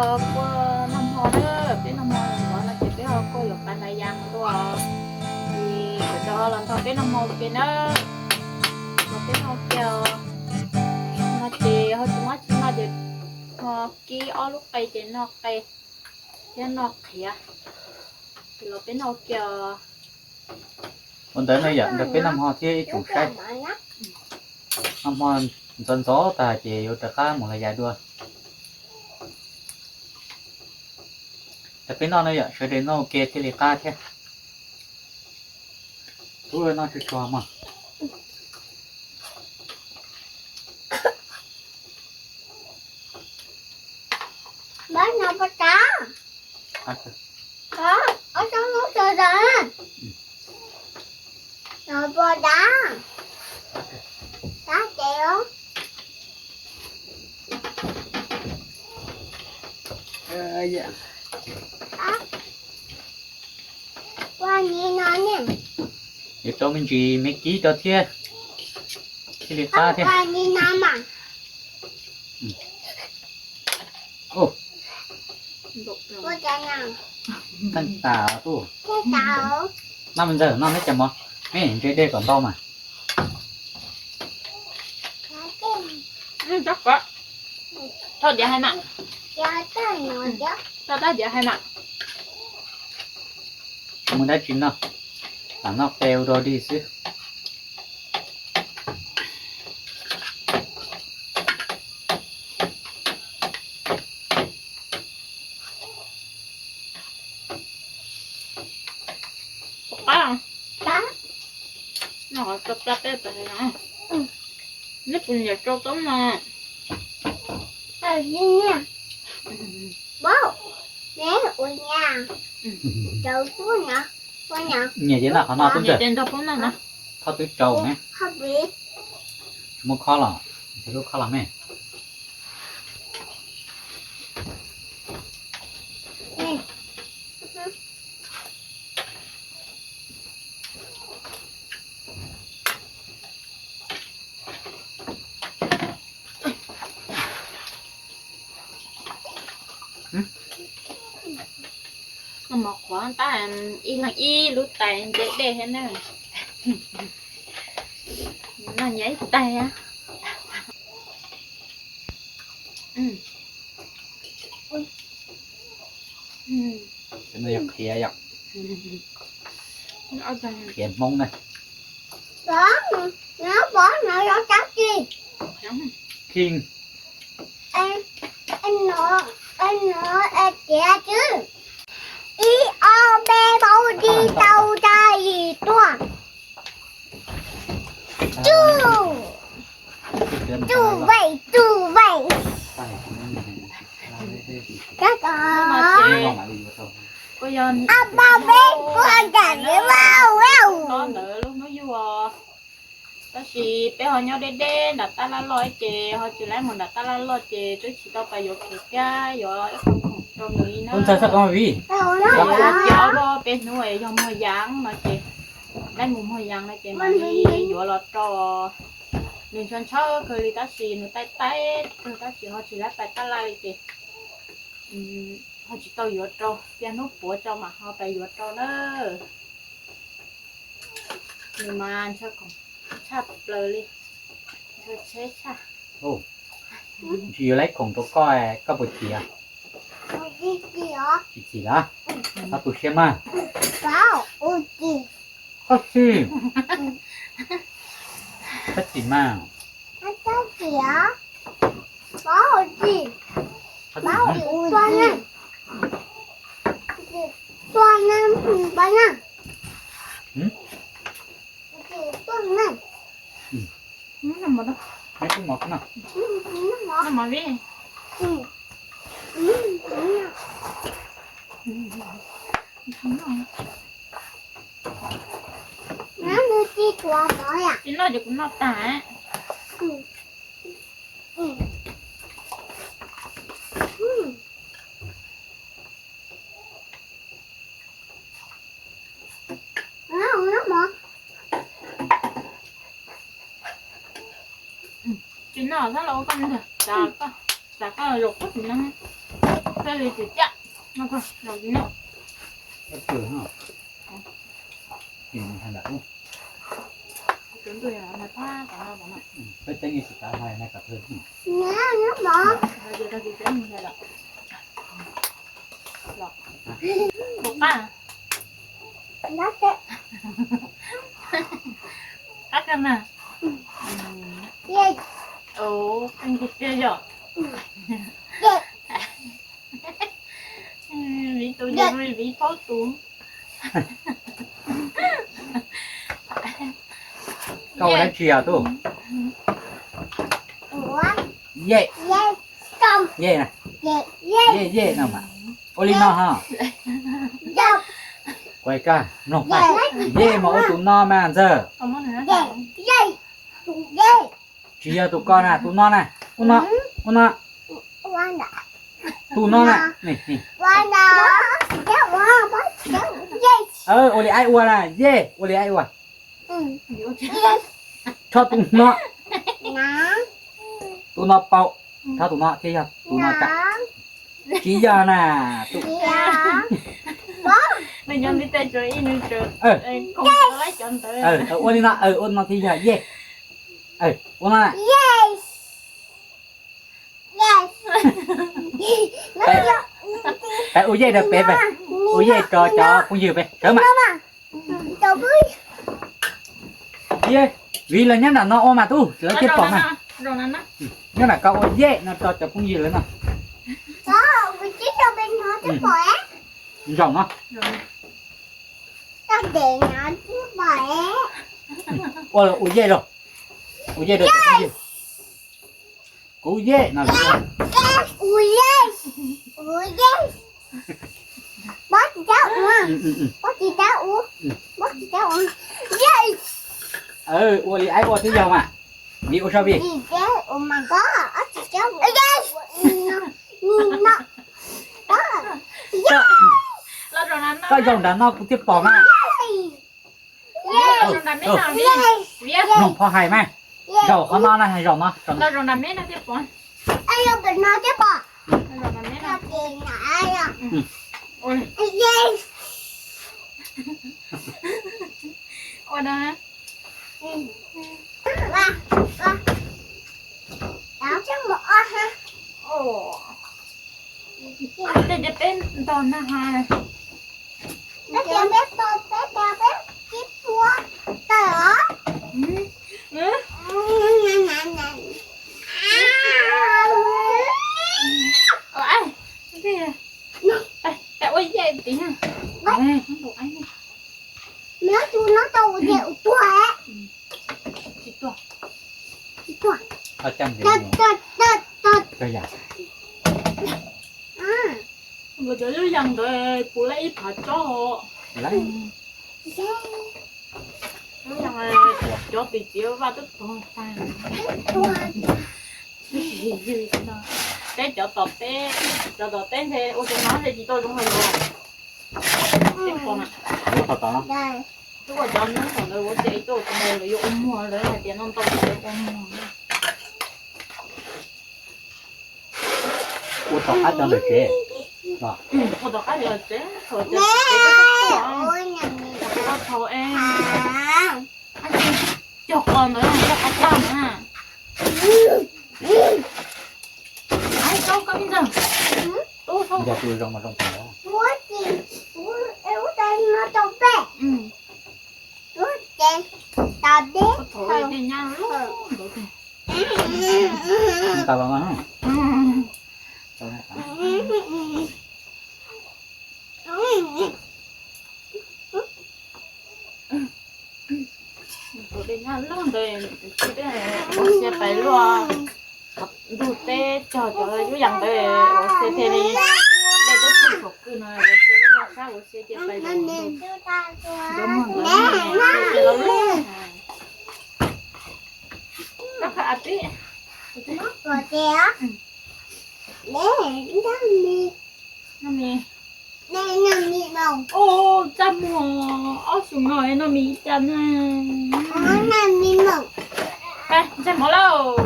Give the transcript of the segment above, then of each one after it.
Kua noj hmo na, peb noj hmo ntxov no ces peb ho kua yuav pas ntais yas dua. Ces sawv daws los nrog peb noj hmo ua ke na, nrog peb noj ua ke os. No ces ho tsis muaj tsis noj ces ho kib ob lub qe ces noj qe thiab noj qhiav. Ces los peb noj ua ke os. Ua ntawd no yom, nrog peb noj hmo thiab ib tsoom saib. Noj hmo ntxov ntxov tag ces yuav rov qab mus los yas dua. Nrog peb noj no yom, sawv daws noj ua ke thiaj li qab thiab. Tub noj tsuag tsuag mog. Yuav rau me ntsis me kib rau thiab, thiaj li qab thiab. Tab tas tuj. Noj me ntxawg, noj neb cov mov, neb ntse dej kom ntau mas. Thauj diav hais mas. Thauj diav hais mas. Tsis muaj dab tsi noj, lam noj qe ua dog dig xwb. Neb puas nyiam rau tau no? Nyiam ces noj qhov no tub ntxawg. Thauj twb rau ne. Tsis muaj khob los, tsis lub khob los me. Noj mov qhuav tab ib leeg ib lub tais ntse dej thiab na. Noj nyias ib tais. Qhiav yom, qhiav Hmoob na. King. Ib ob peb plaub tsib rau xya yim cuaj. Cuj, cuj vej, cuj vej. Ab peb kuj tam li ntawd lub hnub yug. Tab sis peb ho nyob deb deb nram tab laj loj ces ho tsis laib mus nram tab laj loj ces twb tsis tau pais yuav kev thiab yuav ib qho khoom rau nws li na. Ua ntxawg xav kom vim, ua peb hnub yog muag yas no ces, laib mus muag yas no ces mam li yuav los rau. Nws ntshaw ntshaw kawg li tab sis nws taij taij kawg tab sis ho tsis laib pais tab laj li ces ho tsis tau yuav rau, pia hnub puav tso mam ho pais yuav rau na. Nws mas ntshaw khoom tshaj plaws li, ntshaw tsheb tshaj. Tsis yuav laib khoom rau koj, koj puas chim? Tsis chim los? Txhob tu siab mas. Koj chim, koj chim mas. Tsis noj ces kuv noj tag. Tsis noj xab los ua koj ntag, xav koj zaum koj tsis noj. Peb li tsis tiaj, no koj zaum li no. Peb pw ha. Peb ntuj mas thab tom no tom no. Peb teeb yeej tsis kav hais na kom pw. Hais tias tag kis peb mus hais lawm. Los. Tus qab. Qab kawg mas. Ov, qee kiag tiag yom. Viv tus yog viv paub tus. Koj ua dab tsi os tub? Yej. Yej na. Yej yej no mas. Ua li no ho. Kuv koj mloog paj. Yej mas ua tus no mas ntxawg. Tsis yog tus ko na, tus no na. Ua no, ua no. Tus no na. Ua li aib ua na, yej, ua li aib ua. Tso tus no. Tus no paum, tso tus no thiaj yog tus no kam. Tsis yog na. Ua li no, ua no thiaj yog yej. Ua no na. Peb ua yej rau peb, ua yej rau cov phooj ywg peb sawv mas. Viv los nyob nram no ua mas tub, lawv thiaj pom mas. Nyob nram ko ua yej no rau cov phooj ywg lawv no. Zaum no. Ua, ua yej rau, ua yej rau cov phooj ywg. Kuv yej no. Ua li aib ua thiaj yog mas. Vij ua saib vij. Koj zaum nram no kuv thiaj pom mas. Mloog phauj hais mas. Zaum qhov no na, zaum no. Tej peb ntog na ha. Ua yej tim na. Tsis tuag. Cov lub yas ntawd puv lawm ib phav tsob. Lub yas cov tim txiv vaj twb tuag tag. Teb cov tom teb, cov tom teb ntshe ua tsis no ntshe tsis tau zoo hais lus. Twb ua cov noob tom ntawd ua tsev tuaj tus ntawd lawv yuav ua muag, lawv hais tias noj ntau lawv ua muag. Ua tom qab cov ntawm tsev. Ua tom qab cov tsev, thaum cov tsev tau thaum es cog qos ntawd cog qos tag na. Ai, tau koj me ntxawg. Tub, thaum zoo zoo tau. Thaum nyab loj ntawd. Tus dej nyab loj ntawd, ua sia pais luaj ntug teb cog cov lub yas ntawd, ua sia thiaj li dej twb tshwm saum kwj no, ua sia lub nrog sab ua sia cia pais rau ntug, ntug muag ntawd, ua sia los lub. Koj khaws a tib. Noj mis. Ua txaj muag ob xyoos no noj mis ib cas na. Ntsej mov lauj.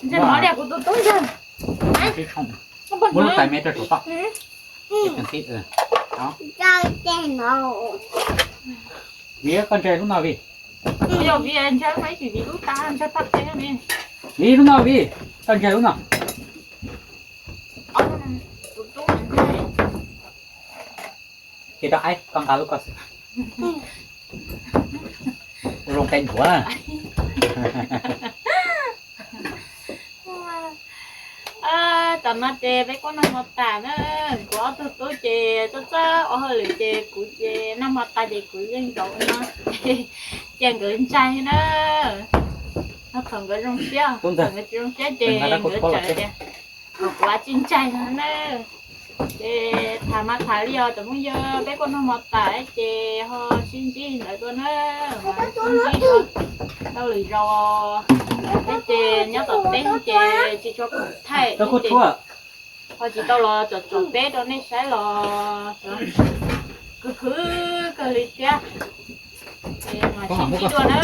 Ntshai mov li kuv tus tub ntshai. Muab lub tais me rau saum toj. Vij, koj ntshai lub no Vij? Yog Vij ntshai, ib tsis Vij lub tab ntshai paj qe ne. Vij, lub no Vij, koj ntshai lub no? Ces rau aib koj nqa lub koj xwb. Ua zoo qe dhuav na. Tam no ces peb kuj noj hmo tas na. Kuv ob tug tub ces txog txog ua hauj lwm ces kuv ces noj hmo tas ces kuv yeej zaum no. Ces nkawd ntshai na. Thaum nkawd zoo siab, thaum nkawd tsis zoo siab ces nkawd txawm tias kom kuv tsis ntshai no na. Ces tham mas tham li os cov phooj ywg, peb kuj noj hmo tas ces ho sib ntsib ntawd tuaj na. Sib ntsib dua lwm zaus. Peb ces nyob tom teb ces tsis tshua khoom thaij, ho tsis tau los tsom tsom teb rau nej saib los khwv khwv kawg li thiab. Ces mas sib ntsib dua na.